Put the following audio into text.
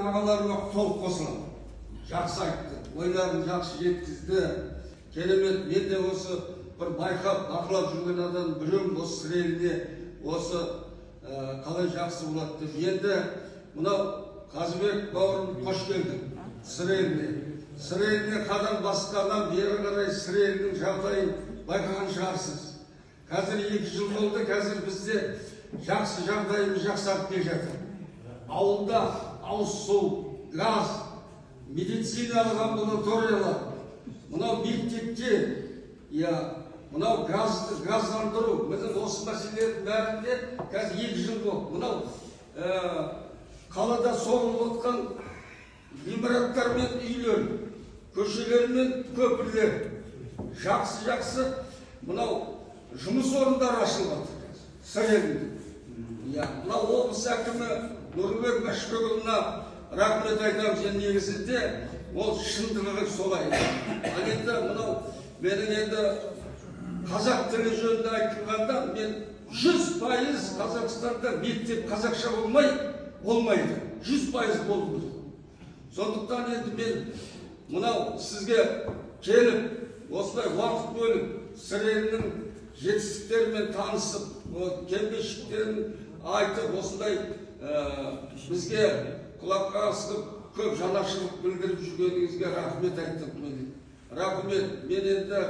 ағаларыма толық қосыламын. Жақсы айтты, ойларын жақсы жеткізді. Керемет, мен де осы бір байқап, бақылап жүрген адам біреуім осы Сыр еліне осы қалай жақсы болады деп. Енді мынау Қазыбек бауырым, қош келдің Сыр еліне. Сыр еліне қадам басқаннан бері қарай Сыр елінің жағдайын байқаған шығарсыз. Қазір 2 жыл болды, қазір бізде жақсы жағдайымыз жақсарып келе жатыр. Ауылда ауыз су, газ, медициналық амбулаториялар, мынау мектепте, мынау газдандыру, міне осы мәселелердің бәрінде қазір 2 жыл болды. Мынау қалада соғылып отқан ғимараттар мен үйлер, көшелер мен көпірлер, жақсы-жақсы мынау жұмыс орындары ашылып жатыр Сыр елінде. Мынау облыс әкімі Нұрлыбек Мәшбекұлына рахмет айтамыз. Енді негізінде ол шындығы солай. Ал енді мынау менің енді қазақ тілі жөнінде айтылғанда, мен 100% Қазақстанда мектеп қазақша болмайды. 100% болу керек. Сондықтан енді мен мынау сізге келіп, осылай уақыт бөліп, Сыр елінің жетістіктерімен танысып, кемшіліктерін айтып, осындай бізге құлақ қағысып, көп жанашырлық білдіріп жүргеніңізге рахмет айттым мен. Рахмет. Мен енді